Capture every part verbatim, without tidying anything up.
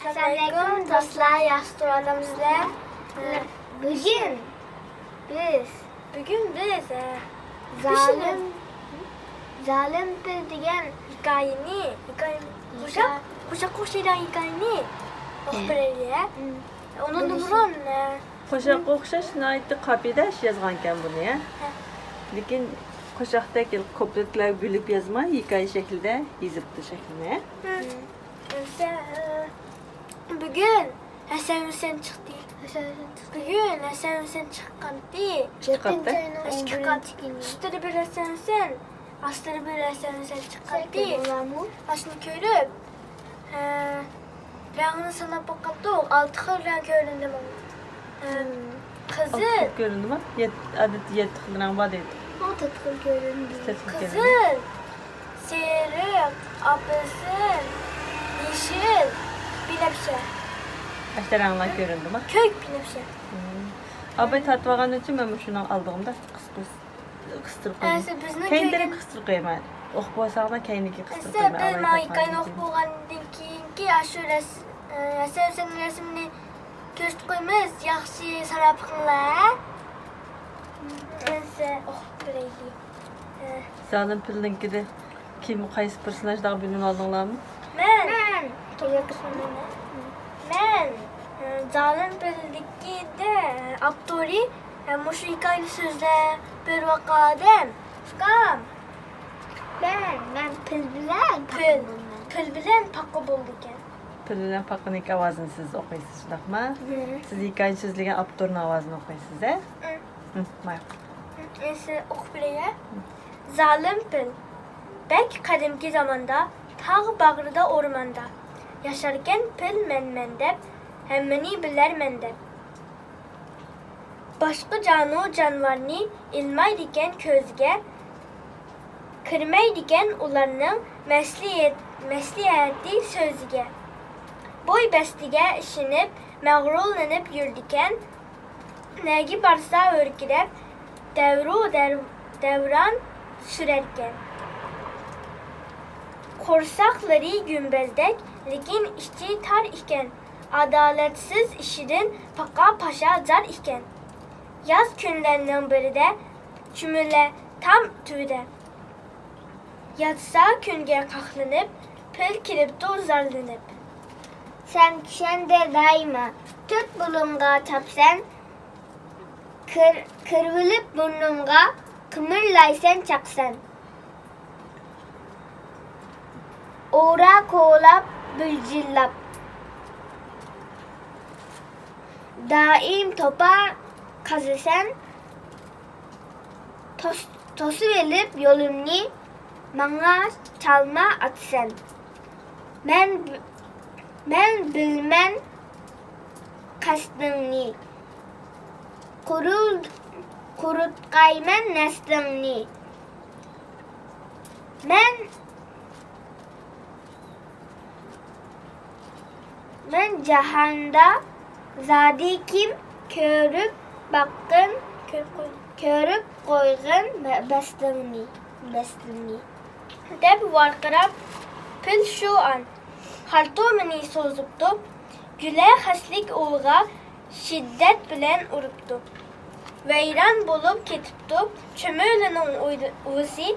ئەسسالامۇئەلەيكۇم دوستلار، ياخشى تۇرۇۋالامسىلەر؟ بۈگۈن بىز بۈگۈن بىز، ئە، زالىم، زالىم پىل دېگەن ھېكايىنى، ھېكايە، قوشاق، قوشاققا ئوخشايدىغان ھېكايىنى ئوقۇپ بېرەيلى، ئە؟ ئۇنىڭدىن بۇرۇن، ئە، قوشاققا ئوخشاش ناھايىتى قاپىيىدە يازغانكەن بۇنى، ھە؟ ھە. لېكىن قوشاقتەك كوپلېتلارغا بۆلۈپ يازماي، ھېكايە شەكلىدە يېزىپتۇ شەكلىنى. ھە. ئەمسە، بۈگۈن ھەسەن ھۈسەن چىقتى. ھەسەن ھۈسەن چىقتى. بۈگۈن ھەسەن ھۈسەن چىققانتى. چىققانتى. ئىككى قات. ئۈستىدە بىر ھەسەن ھۈسەن، ئاستىدا بىر ھەسەن ھۈسەن چىققانتى. ئاشۇنى كۆرۈپ، ھە، رەڭنى ساناپ باققانتۇق، ئالتە خىل رەڭ كۆرۈندى ماڭا. ھە، قىزىل. ئالتە خىل كۆرۈندىمۇ؟ يەت-، ئادەتتە يەتتە خىل رەڭ بار دەيدۇ. ئالتە خىل كۆرۈندى. قىزىل، سېرىق، ئاپېلسىن، يېشىل، بىنەپشە. ئاشۇ رەڭلەر كۆرۈندىمۇ؟ كۆك بىنەپشە. ئاباي تارتىۋالغان ئۈچۈن مەن مۇشۇنىڭ ئالدىغىنىدا قىستۇرۇپ قويدۇم. كەينىدىن قىستۇرۇپ قويىمەن. ئوقۇپ بولساڭلار كەينىدىكى قىستۇرۇپ قويىمەن. بىز ماڭا ھېكايىنى ئوقۇپ بولغاندىن كېيىنكى ئاشۇ رەس-، ئە، ھەسەن ھۈسەننىڭ رەسىمىنى كۆرسىتىپ قويىمىز. ياخشى ساناپ بېقىڭلار، ھە؟ ئەمسە ئوقۇپ بېرەيلى. زالىم پىلنىڭكىدە كىم، قايسى پېرسوناژدىغا بىلىۋالدىڭلارمۇ؟ مەن. مەن. مەن. زالىم پىلدىكىدە ئاپتورى، مۇشۇ ھېكايىنى سۆزلەپ بېرىۋاتقان ئادەم ئۇكام. مەن، مەن پىل بىلەن پىل، پىل بىلەن پاقا بولىدىكەن. پىل بىلەن پاقىنىڭكى ئاۋازىنى سىز ئوقۇيسىز، شۇنداقمۇ؟ سىز ھېكايىنى سۆزلىگەن ئاپتورنىڭ ئاۋازىنى ئوقۇيسىز، ھە؟ ماياق. ئېسى ئوقۇپ بېرەي، ھە؟ زالىم پىل. بەك قەدىمكى زاماندا، تاغ باغرىدا، ئورماندا ياشاركەن پىل مەنمەن دەپ، ھەممىنى بىلەرمەن دەپ. باشقا جانۇ جانىۋارنى ئىلمايدىكەن كۆزىگە، كىرمەيدىكەن ئۇلارنىڭ مەسلىھەت-، مەسلىھەتى سۆزىگە. بوي بەستىگە ئىشىنىپ، مەغرۇرلىنىپ يۈرىدىكەن، نەگە بارسا ھۆركىرەپ، دەۋرۇ دەر-، دەۋران سۈرەركەن. قورساقلىرى گۈمبەزدەك، لېكىن ئىچى تار ئىكەن. ئادالەتسىز ئىشىدىن پاقا پاشا زار ئىكەن. ياز كۈنلەرنىڭ بىرىدە چۈمۈلە تام تۈۋىدە ياتسا كۈنگە قاقلىنىپ، پىل كېلىپتۇ زارلىنىپ. سەن كۈشەندە دائىما تۆت بۇلۇڭغا چاپسەن، كىر-، كىرىۋېلىپ بۇرنۇمغا قىمىرلايسەن چاقسەن. ئورا كولاپ، بىرجىللاپ، دائىم توپا قازىسەن، توس-، توسۇۋېلىپ يولۇمنى، ماڭا چالما ئاتىسەن. مەن، مەن بىلىمەن قەستىڭنى، قۇرۇل-، قۇرۇتقايمەن نەستىڭنى. مەن، مەن جاھاندا زادى كىم، كۆرۈپ باققىن، كۆرۈپ قويغىن بەستىڭنى، بەستىڭنى. دەپ ۋارقىراپ پىل شۇ ئان خارتۇمىنى سوزۇپتۇ، گۈلە خەسلىك ئوۋىغا شىددەت بىلەن ئۇرۇپتۇ. ۋەيران بولۇپ كېتىپتۇ چۈمۈلىنىڭ ئۇۋىسى،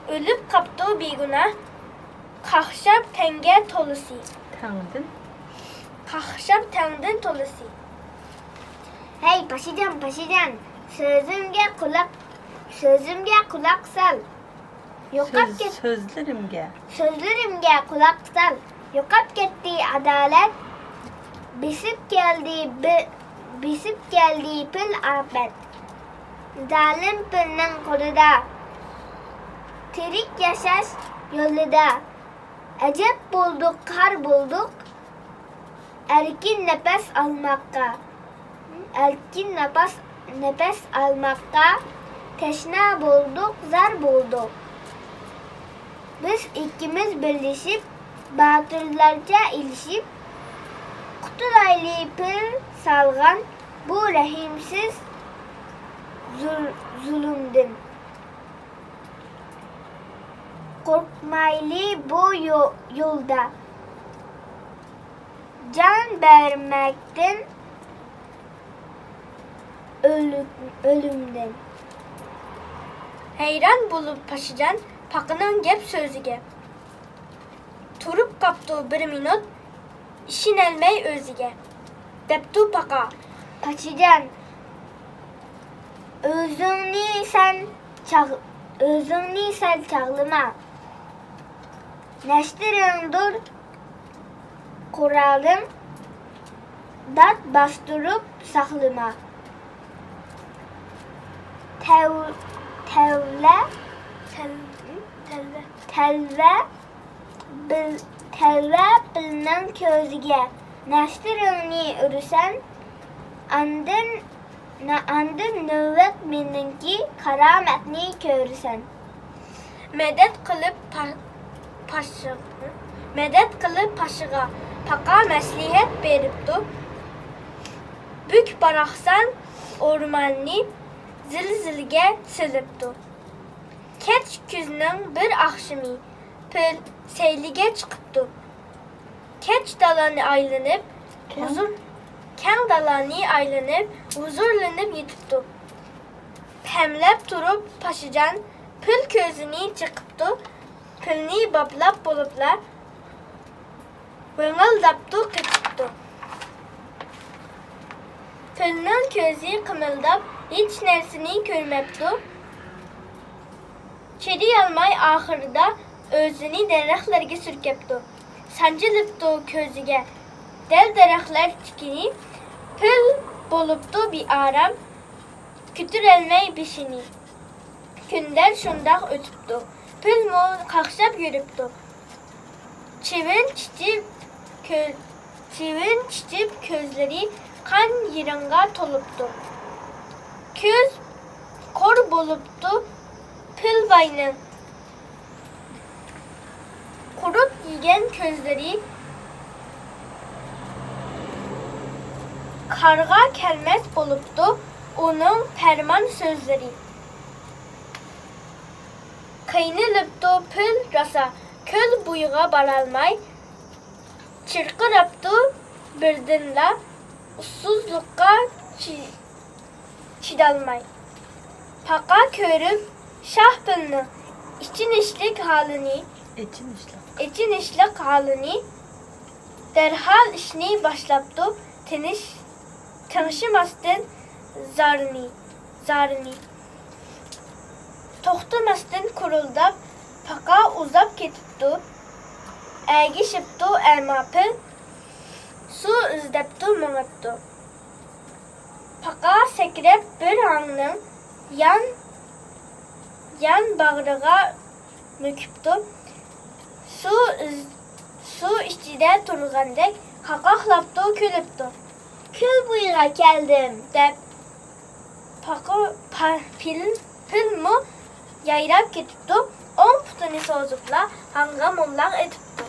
ئۆلۈپ قاپتۇ بىگۇناھ، قاقشاپ تەڭگە تولىسى. تەڭدىن. قاقشاپ تەڭدىن تولىسى. ھەي، پاشىجان، پاشىجان، سۆزۈمگە قۇلاق، سۆزۈمگە قۇلاق سال. يوقاپ سۆز-، كەت-، سۆزلىرىمگە. سۆزلىرىمگە قۇلاق سال. يوقاپ كەتتى ئادالەت. بېسىپ كەلدى بى-، بېسىپ كەلدى پىل ئاپەت. زالىم پىلنىڭ قولىدا. تىرىك ياشاش يولىدا. ئەجەب بولدۇق، خار بولدۇق. ئەركىن نەپەس ئالماققا، ئەركىن نەپەس، نەپەس ئالماققا تەشنا بولدۇق، زار بولدۇق. بىز ئىككىمىز بىرلىشىپ، باتۇرلارچە ئېلىشىپ، قۇتۇلايلى پىل سالغان بۇ رەھىمسىز زۇل-، زۇلۇمدىن. قورقمايلى بۇ يو-، يولدا. جان بەرمەكتىن ئۆلۈك-، ئۆلۈمدىن. ھەيران بولۇپ پاشىجان پاقىنىڭ گەپ سۆزىگە. تۇرۇپ قاپتۇ بىر مىنۇت، ئىشىنەلمەي ئۆزىگە. دەپتۇ پاقا. پاشىجان، ئۆزۈڭنى سەن چاغ-، ئۆزۈڭنى سەن چاغلىما. نەشتىرىڭدۇر قورالىڭ، دات باستۇرۇپ ساقلىما. تەۋ-، تەۋلە، تەل-، تەلۋە. تەلۋە بىل-، تەلۋە پىلنىڭ كۆزىگە. نەشتىرىڭنى ئۇرىسەن، ئاندىن، نە-، ئاندىن نۆۋەت مېنىڭكى كارامەتنى كۆرىسەن. مەدەت قىلىپ پا-، پاشىغا، مەدەت قىلىپ پاشىغا پاقا مەسلىھەت بېرىپتۇ. بۈك باراقسان ئورماننى زىلزىلىگە سېلىپتۇ. كەچ كۈزنىڭ بىر ئاخشىمى پىل سەيلىگە چىقىپتۇ. كەچ دالانى ئايلىنىپ، كەڭ. ھۇزۇر-، كەڭ دالانى ئايلىنىپ، ھۇزۇرلىنىپ يېتىپتۇ. پەملەپ تۇرۇپ پاشىجان پىل كۆزىنى چېقىپتۇ. پىلنى باپلاپ بولۇپلا ۋىڭىلداپتۇ، قېچىپتۇ. پىلنىڭ كۆزى قىمىلداپ، ھېچ نەرسىنى كۆرمەپتۇ. چىدىيالماي ئاخىرىدا ئۆزىنى دەرەخلەرگە سۈركەپتۇ. سانجىلىپتۇ كۆزىگە دەل دەرەخلەر تىكىنى. پىل بولۇپتۇ بىئارام، كۆتۈرەلمەي بېشىنى. كۈنلەر شۇنداق ئۆتۈپتۇ. پىلمۇ قاقشاپ يۈرۈپتۇ. چىۋىن چىچىپ كۆ-، چىۋىن چىچىپ كۆزلىرى قان يىرىڭغا تولۇپتۇ. كۆز كور بولۇپتۇ پىل باينىڭ. قۇرت يېگەن كۆزلىرى كارغا كەلمەس بولۇپتۇ ئۇنىڭ پەرمان سۆزلىرى. قىينىلىپتۇ پىل راسا، كۆل بويىغا بارالماي، چىرقىراپتۇ بىردىنلا ئۇسسۇزلۇققا چى-، چىدالماي. پاقا كۆرۈپ شاھ پىلنىڭ ئېچىنىشلىك ھالىنى، ئېچىنىشلىق. ئېچىنىشلىق ھالىنى، دەرھال ئىشنى باشلاپتۇ تىنىش-، تىڭشىماستىن زارنى، زارنى. توختىماستىن كۇرۇلداپ پاقا ئۇزاپ كېتىپتۇ. ئەگىشىپتۇ ئەمما پىل، سۇ ئىزدەپتۇ مېڭىپتۇ. پاقا سەكرەپ بىر ھاڭنىڭ يان، يان باغرىغا مۆكۈپتۇ. سۇ ئىز-، سۇ ئىچىدە تۇرغاندەك قاقاقلاپتۇ، كۈلۈپتۇ. كۆل بويىغا كەلدىم، دەپ پاقا-، پا-، پىل-، پىلمۇ يايراپ كېتىپتۇ. ئوڭ پۇتىنى سوزۇپلا ھاڭغا موللاق ئېتىپتۇ.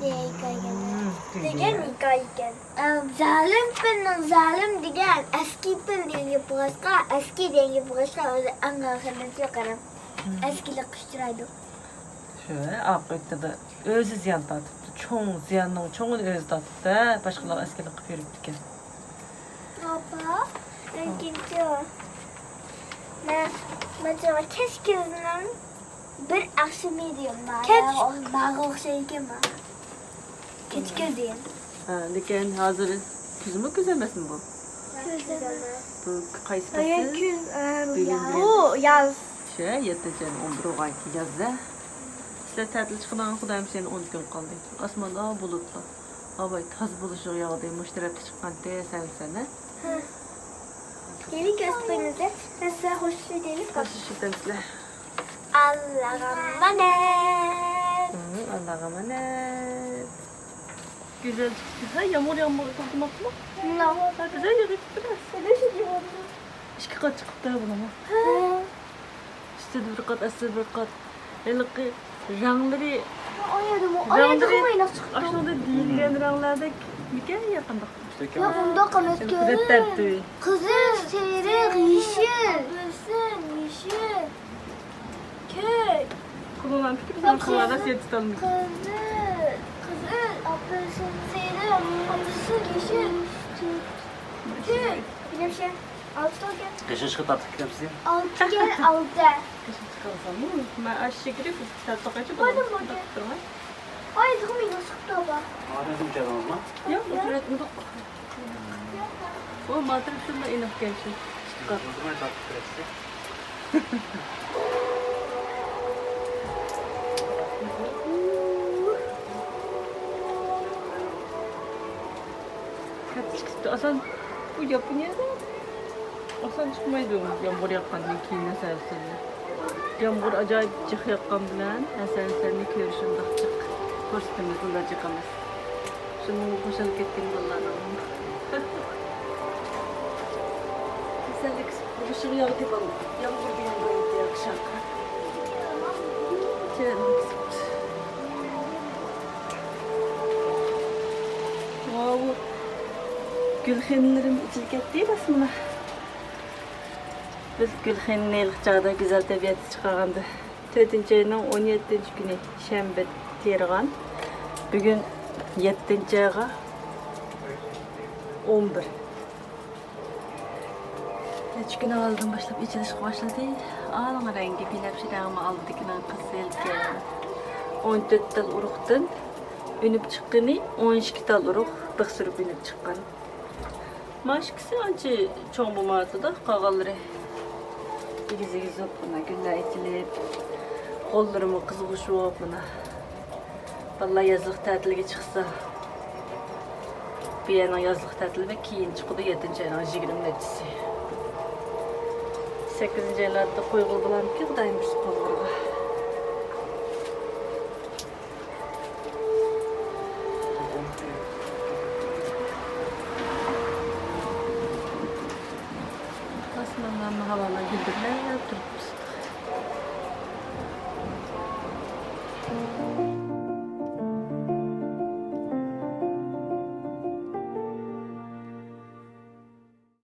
دېگەن ھېكايە ئىكەن. دېگەن ھېكايە ئىكەن. ئەم، زالىم پىلنىڭ زالىم دېگەن ئەسكى پىل دېگەن گېپى بولغاچقا، ئەسكى دېگەن گېپى بولغاچقا، ئۆزى ئەڭ ئاخىرىنى قاراڭ. مم. ئەسكىلىك قىستۇرايدۇ. شۇ، ئاقىۋىتىدە ئۆزى زىيان تارتىپتۇ. چوڭ زىياننىڭ چوڭىنى ئۆزى تارتىپتۇ، ھە؟ باشقىلارغا ئەسكىلىك قىلىپ يۈرۈپتىكەن. ئاپا، ئىككىنچى. مەن، مەن ساڭا كەچ كۈزنىڭ بىر ئاخشىمى دېگەن بار. كەچ. ماغا ئوخشايدىكەن ما. كەچ كۈز دېگەن. ھە، لېكىن ھازىر كۈزمۇ كۈز ئەمەسمۇ بۇ؟ كۈز ئەمەس. بۇ قايسى پەسىل؟ كۈز، ئەم، بۈگۈن ياز. بۇ ياز. شۇ، يەتتىنچى ئاينىڭ ئون بىرى بولغان ياز-دە. سىلەر تەتىل چىقىدىغان خۇدايىم سېنى ئون كۈن قالدى. ئاسماندا بۇلۇتلار. ھاۋاي تازا بولۇشىغا ياغدى. مۇشۇ تەرەپتە چىققانتى سەن، سەن، ھە؟ ھە. يەنە كۆرۈشكىنىمىزدە مەن سىلەر خوشلىشىۋېتەيلى. خوشلىشىۋېتەمسىلەر. ئاللاغا ئامانەت. ھە، ئاللاغا ئامانەت. گۈزەل چىقتى. ھە، يامغۇر، يامغۇر توختىماپتۇ. ھە، گۈزەل يېغىپ تۇرۇپتۇ. ئىككى قات چىقىپتۇ بۇنىڭمۇ. ھە. ئۈستىدە بىر قات، ئاستىدا بىر قات. ھېلىقى رەڭلىرى، ئۇ يەردىمۇ، ئۇ يەردە رەڭلىرى خۇمايلىق چىقىپتۇ. ئاشۇنىڭدا دېيىلگەن رەڭلەردەك مىكەن يا قانداق؟ ياق، ئۇنداق ئەمەس. قىزىل، سېرىق، يېشىل. ئاپېلسىن، يېشىل، كۆك. قىزىل، قىزىل، ئاپېلسىن، سېرىق، ئاپېلسىن. بىلەمسەن؟ ئالتە كەل. قېشىڭ چىقىپ تارتىپ كېتەمسىز؟ ئالتە كەل، ئالتە. قېشىڭ چىقارسام، مەن ئاشۇ شېكىلى تارتىپ قايچە بولدى، بولدى. ئاي، دىغمۇ يوسۇپ تاپا. مادەم شۇنچە ئالدىڭىزمۇ؟ ياق، ئۇچراتمىدۇق. ئۇ ماترىتىمدا ئېنىقكەن شۇ. چىققان. كەتتى، چىقىپتۇ. ئاسان بۇ ياپونىيەدە ئاسان چىقمايدۇ، يامغۇر ياغقاندىن كېيىن ھەسەل-ھەسەلنى. يامغۇر ئاجايىپ جىق ياغقان بىلەن ھەسەل-ھەسەلنى كۆرۈش شۇنداق جىق. پۇرسىتىمىز ئۇنداق جىق ئەمەس. شۇنىڭغا خۇشال كەتكىنى بالىلارنىڭ. ھەسەللىك بولۇشىغا ياغدى بالام. يامغۇر دېگەن بايىتى ياغىشاق. جەننەت. ۋاۋ. گۈلخېنىلىرىم ئېچىلىپ كەتتى، بەس مانا. بىز گۈلخېنىنى ھېلىقى چاغدا گۈزەل تەبىئەتكە چىقارغاندا، تۆتىنچى ئاينىڭ ئون يەتتىنچى كۈنى شەنبە تېرىغان. بۈگۈن يەتتىنچى ئايغا ئون بىر. نەچچە كۈن ئاۋۋالدىن باشلاپ ئېچىلىشقا باشلىدى. ئالما رەڭگى، بىنەپشە رەڭمۇ ئالدىدىكىنىڭ قىزىلكەن. ئون تۆت تال ئۇرۇقتىن ئۈنۈپ چىققىنى ئون ئىككى تال ئۇرۇق بىخ سۈرۈپ ئۈنۈپ چىققان. مانا ئىككىسى ئانچە چوڭ بولمايۋاتىدۇ، قالغانلىرى ئېگىز-ئېگىز بولۇپ، مانا گۈللەر ئېچىلىپ، غوللىرىمۇ قىزغۇچ بولۇپ، مانا. بالىلار يازلىق تەتىلگە چىقسا، بۇ يەرنىڭ يازلىق تەتىلى بەك كېيىن چىقىدۇ، يەتتىنچى ئاينىڭ يىگىرمە نەچچىسى. سەككىزىنچى ئايلاردا قويغىلى بولامدىكىن، خۇدايىم بۇيرۇسا قويغىلىغا. ئاسمانلارمۇ ھاۋالار گۈلدۈرلەپ تۇرۇپتۇ.